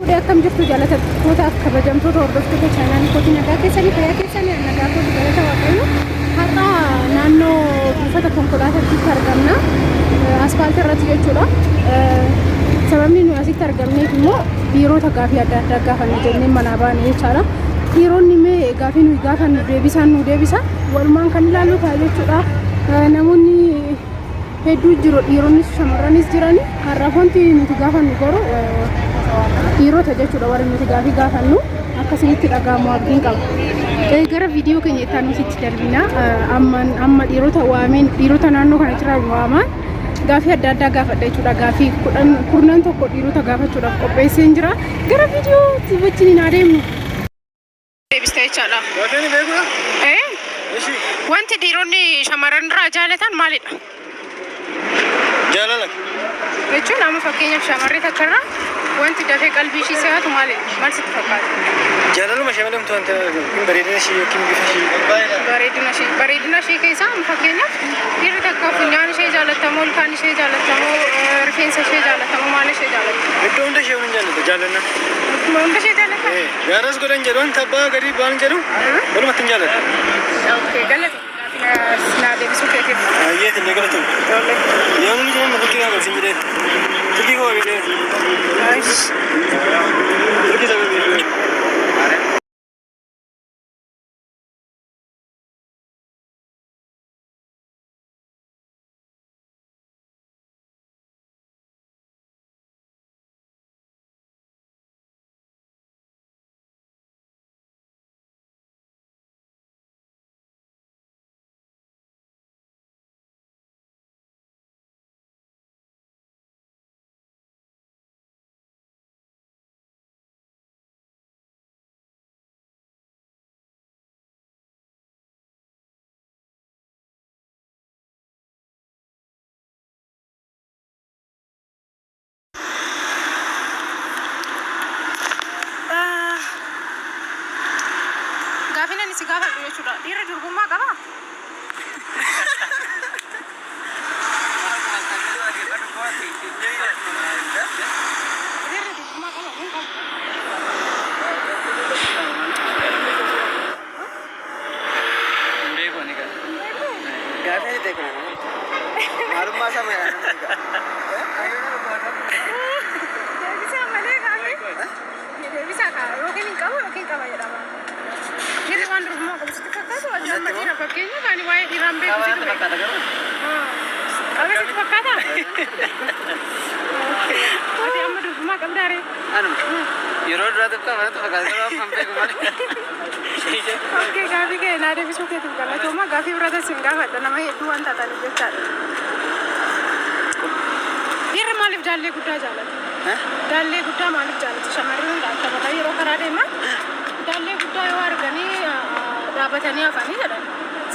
Fuudhee akkam jirtu jaalatamtootaaf kabajamtoota hordoftoota chaanaalii kootii nagaa keessanii fayyaa keessanii an nagaa kooti galata waaqayyo har'a naannoo buufata konkolaataatti argamna aspaaltii irratti jechuudha sababni nuyi asitti argamneef immoo dhiirota gaafii adda addaa gaafanna jennee manaa baane jechaadha dhiironni mee gaafii nuyi gaafannu deebisaan nu deebisa walumaan kan ilaallu ta'a jechuudha namoonni hedduu jiru dhiironnis shamarranis jirani har'aaf wanti nuti gaafannu garuu dhiirota jechuudha warri nuti gaafii gaafannu akkasinitti dhaga'amu abdiin qaba. Gara viidiyoo keenya itti aanutti darbina amma dhiirota waameen dhiirota naannoo kana jiran waamaan gaafii adda addaa gaafadha jechuudha gaafii kudhan kurnan tokko dhiirota gaafachuudhaaf qopheesseen jira gara viidiyoo wajjin hin adeemnu. Deebiste jechaadha. Waaqayyoon beekudha. Eh? Ishi Wanti dhiironni shamarran irraa jaalatan maalidha? jaalala. Jechuun amma fakkeenyaaf shamarree takka irraa wanti dafee qalbii ishii si'atu maalidha? Maal sitti fakkaata? Jaalaluma ishee malee homtuu wanta yookiin bareedina ishee yookiin bifa ishee. Bareedina ishee keessaa amma fakkeenyaaf dhiirri takka funyaan ishee jaallatamoo, ilkaan ishee jaallatamoo, rifeensa ishee jaallatamoo, maal ishee jaallata? Iddoo hunda ishee hin jaallata jaallanna. Hunda ishee jaallata? Gaaras godhan jedhu wanta abbaa gadi bu'aan jedhu walumatti hin jaallata. Okay, galata. Naa deebisuu keetiif. Baay'ee illee galatu. Tole. Yoo namni jedhamu bultii naa qabsiin jedhee. Silkii koo jedhee. Silkii isaa qabee. Gaafiin ani si gaafadhu jechuudha. Dhiirri durbummaa qabaa? Dhiirri durbummaa qaba moo hin qabu? Hin beeku ani kana. Gaafii ati beeku nama. Maalummaa isaa malee nama beeka. Deebisaa malee gaafii. Deebisaa kaa yookiin hin qabu yookiin qaba jedhama. Dhiirri waan durbummaa qabu sitti fakkaatu ati amma dhiira fakkeenya kaani waa'ee dhiiraan beeku Qaba situ natti beeka. fakkaata garuu. Qaba sitti fakkaata? Ati amma durbummaa qabdaa ree? Anuma. Yeroo duraatiif qaba natti fakkaata garuu amma hin beeku malee. Okay, gaafii kee naa deebisuu keetiif galatooma. Gaafii biraatas sin gaafadha nama hedduu waan taataniif jechaadha. Dhiirri maaliif daallee guddaa jaalata? Daallee guddaa maaliif jaalata? Shamarri hunda akka yeroo karaa deeman daallee guddaa yoo arganii dhaabatanii hafanii jedhan.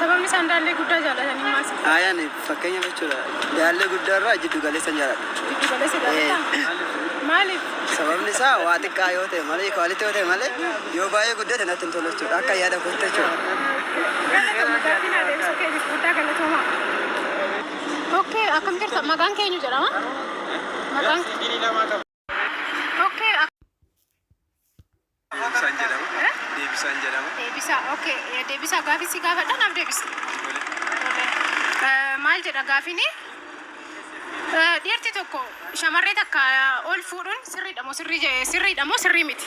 Sababni isaan daallee guddaa jaalatanii maal sitti fakkaata? Ayaan fakkeenyaaf jechuudha. Daallee guddaa irraa jiddu galeessa hin jaaladha. Jiddu galeessa jaalataa? Maaliif? Sababni isaa waa xiqqaa yoo ta'e malee quality yoo ta'e malee yoo baay'ee guddate natti hin tolu jechuudha. Akka yaada kootti jechuudha. Galatoomi gaaffii naa deebisuu keetiif guddaa galatoomaa. Okay, akkam jirta? Maqaan kee eenyu jedhama? Maqaan Okay, Deebisaan jedhama. Deebisaan jedhama. Deebisaa, okay. Deebisaa gaafii si gaafadha naaf deebisi. Tole. Maal jedha gaafiini? Dhiirti tokko shamarree takka ol fuudhuun sirriidha moo sirrii sirriidha moo sirrii miti?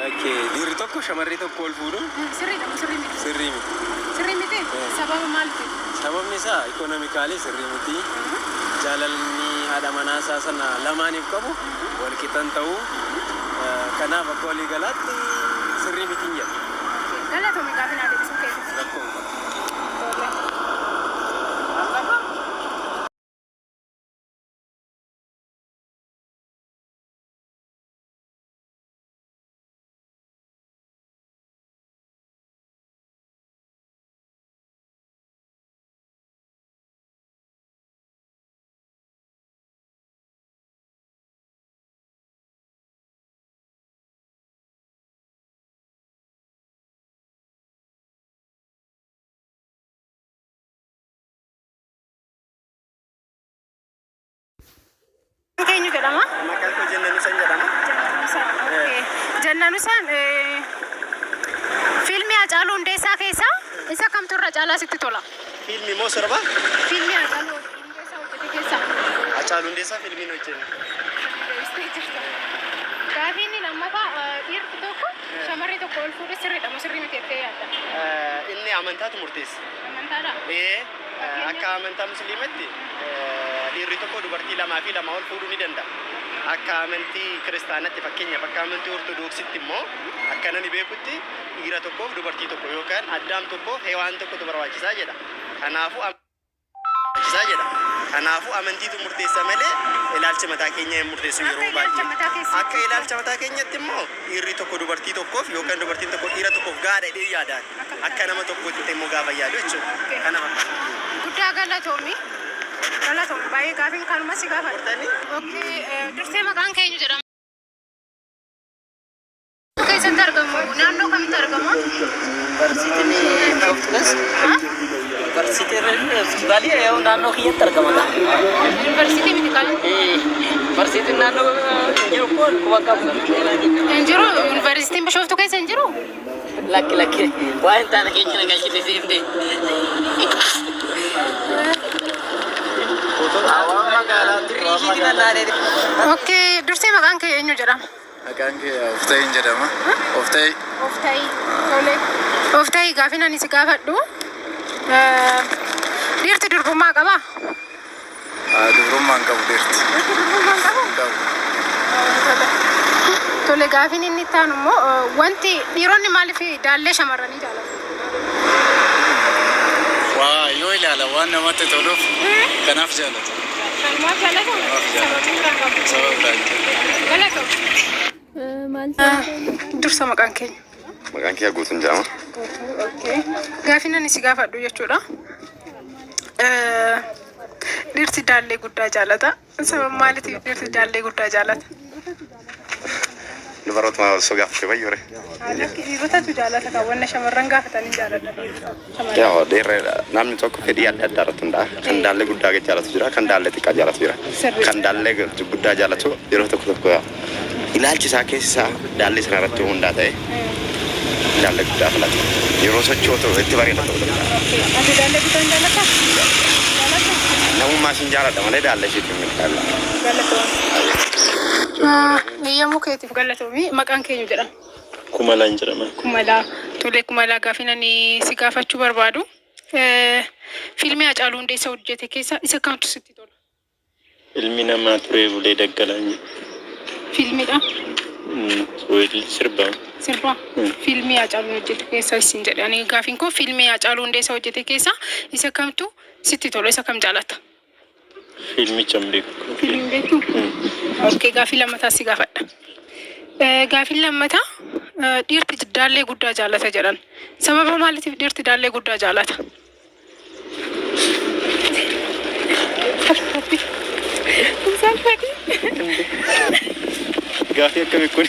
Okay. Dhiirri tokko shamarree tokko ol fuudhuun Sirriidha moo sirrii miti? sirrii miti. Sirrii miti? Sababa maaliitiif? Sababni isaa economically sirrii miti. Jaalalli haadha manaa isaa sana lamaaniif qabu wal qixan ta'uu. Kanaaf akka walii galaatti sirrii mitiin jedha. Galatoomi gaafii naa deebisuu keetiif. Rakkoo hin qabu. Tole. Eenyu jedhama? Maqaan koo Jennaan Ibsaan jedhama. Jennaan Ibsaa. Jannanusaan fiilmii Hacaaluu Hundeessaa keessaa isa kamtu irra caalaa sitti tola? Fiilmii moo sirba? Fiilmii Hacaaluu Hundeessaa hojjete keessaa. Hacaaluu Hundeessaa fiilmiin hojjenne. Deebistee jirta. Gaafii inni lammaffaa dhiirri tokko shamarri tokko ol fuudhe sirriidha moo sirrii miti jettee yaadda? Inni amantaatu murteessa. Amantaadha. Ee, akka amantaa musliimatti dhiirri tokko dubartii lamaa fi lamaa ol fuudhuu ni danda'a. Akka amantii kiristaanatti, fakkeenyaaf akka amantii ortodoksitti immoo, akka nani beekutti dhiira tokkoof dubartii tokko yookaan Addaam tokkoof Hewaan tokkotu barbaachisaa jedha. Kanaafuu barbaachisaa jedha. Kanaafuu amantiitu murteessa malee ilaalchi mataa keenya hin murteessu Akka yeroo ilaalcha baay'ee. mataa keessatti. Akka ilaalcha mataa keenyatti immoo dhiirri tokko dubartii tokkoof yookaan dubartiin tokko dhiira tokkoof gaadha jedhee yaadaan. Akka nama tokkootti immoo gaafa yaadu jechuudha. Kana fakkaata. Guddaa galatoomi. Galatoomi baay'ee gaafiin kanuma si gaafadha. Murtanii? Okay, dursee maqaan keenya jedhama. Keessatti argamu naannoo kamitti argama? Yuunivarsiitiin Bishooftuunis yuunivarsiitiin Rift Valley naannoo kiyyatti argama. Yuunivarsiitii miti kan? Yuunivarsiitiin naannoo jiru kun quba qabu. Hin jiru, yuunivarsiitiin Bishooftuu keessa hin jiru? Lakki lakki, waa hin taane keenya na galchite seemte. Dirrii ishiitiin allaalee. Okay, dursee maqaan kee eenyu jedhama? Maqaan kee Ofta'iin jedhama. Ofta'i. Ofta'i. Tole. Ofta'i, gaafiin ani si gaafadhu. Dhiirti durbummaa qabaa? Dubrummaa hin qabu dhiirti. Dhiirti durbummaa hin qabu? Hin qabu. Tole. Tole, gaafiin inni itti aanu immoo wanti dhiironni maaliif daallee shamarranii jaalatu? Waa yoo ilaala waan namatti toluuf kanaaf jaalatu. Kanumaaf jaalatu? Kanaaf jaalatu. Sababii biraan qabu. Sababa biraan qabu. Galatoo. Dursa maqaan keenya. Maqaan kiyya Guutuun jedhama. Gaafiin ani si gaafadhu jechuudha. Dhiirti daallee guddaa jaalata. Sababa maaliitiif dhiirti daallee guddaa jaalata? Dubarootuma osoo gaafatte wayyore. Lakki, dhiirotatu jaalata, kan wanna shamarran gaafatanii jaalata. Yaa, dhiirri namni tokko fedhii adda addaa irratti hundaa'a. Kan daallee guddaa jaalatu jira, kan daallee xiqqaa jaalatu jira. Sirrii. Kan daallee guddaa jaalatu yeroo tokko tokko ilaalchi isaa keessi isaa daallee sana irratti hundaa ta'e daallee guddaa filata. Yeroo sochootu itti bareeda ta'uu danda'a. Ati daallee guddaa hin jaalattaa? Jaalata? Namummaa isin jaaladha malee daallee ishiitiin miti. Galatoomi. Eeyyamuu keetiif galatoomi. Maqaan keenya jedhama. Kumalaan jedhama. Kumalaa. Tole Kumalaa, gaafiin ani si gaafachuu barbaadu. Fiilmii Hacaaluu Hundeessaa hojjete keessa isa kamtu sitti tola? Ilmi namaa turee bulee daggalaan jedhu. Fiilmiidha. Sirbaa. Sirbaa. Fiilmii Hacaaluun hojjete keessa isin jedhe. Ani gaafiin koo fiilmii Hacaaluu Hundeessaa hojjete keessa isa kamtu sitti tola? Isa kam jaalatta? Fiilmicha hin beeku. Fiilmii beektu? Okay, gaafii lammataa si gaafadha. Gaafiin lammataa dhiirti daallee guddaa jaalata jedhan. Sababa maaliitiif dhiirti daallee guddaa jaalata? Salphati. Salphati. Gaafii akkamii kun?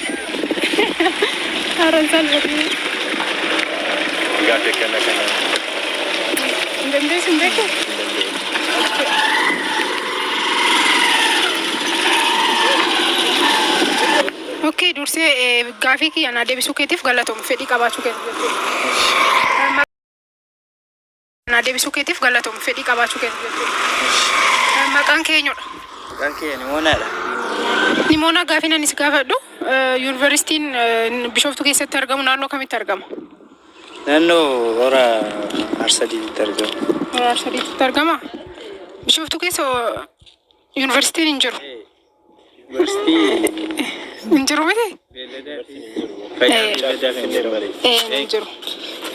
Haaraan salphati. Gaafii akkana kana. Hin dandeessu, hin beeku? Hin danda'u. Okay, dursee gaafii kiyya naa deebisuu keetiif galatoom, fedhii qabaachuu keetiif jechuudha. Naa deebisuu keetiif galatoom, fedhii qabaachuu keetiif jechuudha. Maqaan kee eenyudha? Maqaan kee Nimoonaadha. Nimoona, gaafiin ani si gaafadhu yuunivarsiitiin Bishooftuu keessatti argamu naannoo kamitti argama? Naannoo hora Arsadiitti argama. Hora Arsadiitti argama. Bishooftuu keessa yuunivarsiitiin hin jiru. Yuunivarsiitii Hin jiru miti? Fayyaa hin jiru. Hin jiru.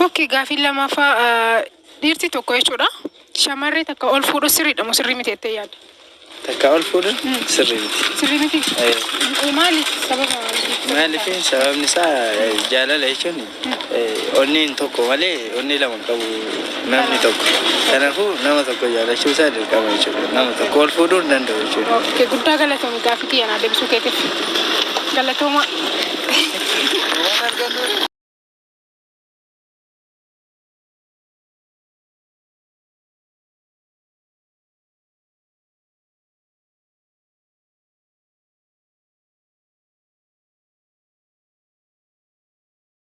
Okay, gaafiin lammaffaa dhiirti tokko jechuudha. Shamarree takka ol fuudhu sirriidha moo sirrii miti jettee yaadda? Takka ol fuudhuun sirrii miti. Sirrii miti? Maaliif? Sababa maaliif? Maaliif, sababni isaa jaalala jechuun onneen tokko malee onnee lama hin qabu namni tokko. Kanaafuu nama tokko jaalachuu isaa dirqama jechuudha. Nama tokko ol fuudhuu hin danda'u jechuudha. Okay, guddaa galatoomi gaafii kiyya naa deebisuu keetiif. Galatooma. Waan argannu